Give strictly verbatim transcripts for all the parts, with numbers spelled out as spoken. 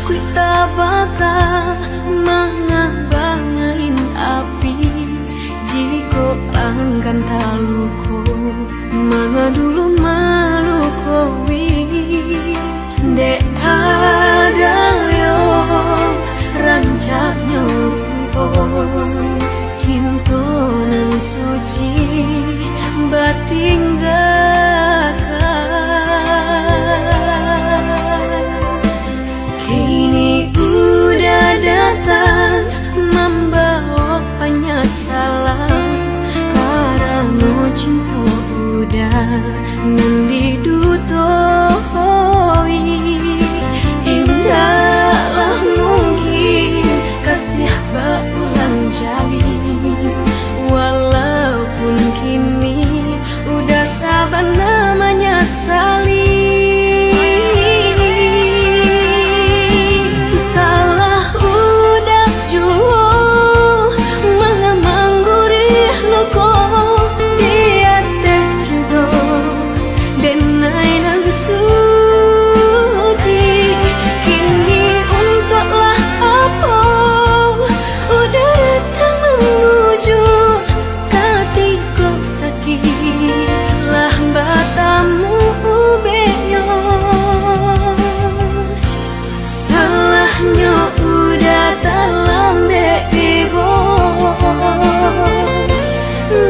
Kuih tabakar manga bangain api, jikok rangkan taluko, manga dulu malukoi. Dek tadayo rancaknyo rupo, cinto nan suci batinggakan. Kini udah datang mambawa panyasalan, karano cinto udah nan didutoi. Indaklah mungkin kasiah baulang jali, walaupun kini udah sabana manyasali. Salah udah juo mangamang gurih luko di ateh cinto, denai nan suci. Kini untuaklah apo udah datang mambujuk, katiko sakik lah batamu ubeknyo. Salahnyo udah talambek tibo,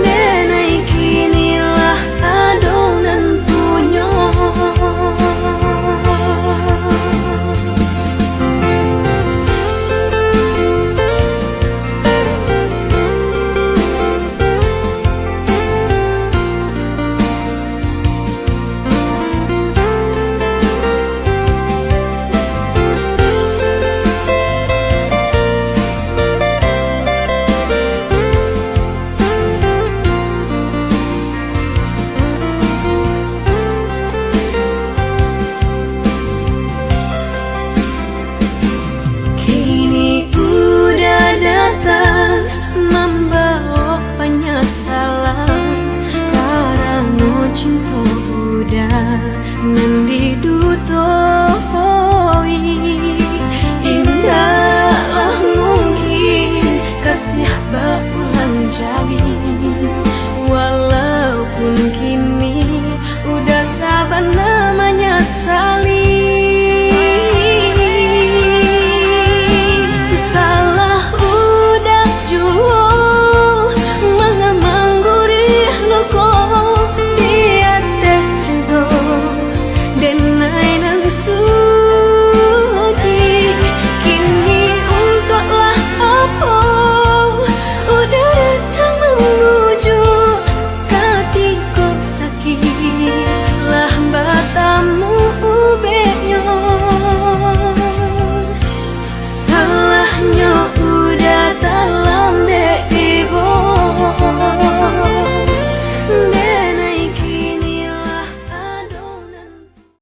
denai kini lah ado nan punyo. Kini udah datang mambawa panyasalan, karano cinto udah nan didutoi. Indaklah mungkin kasiah baulang jali, walaupun kini udah sabana manyasali.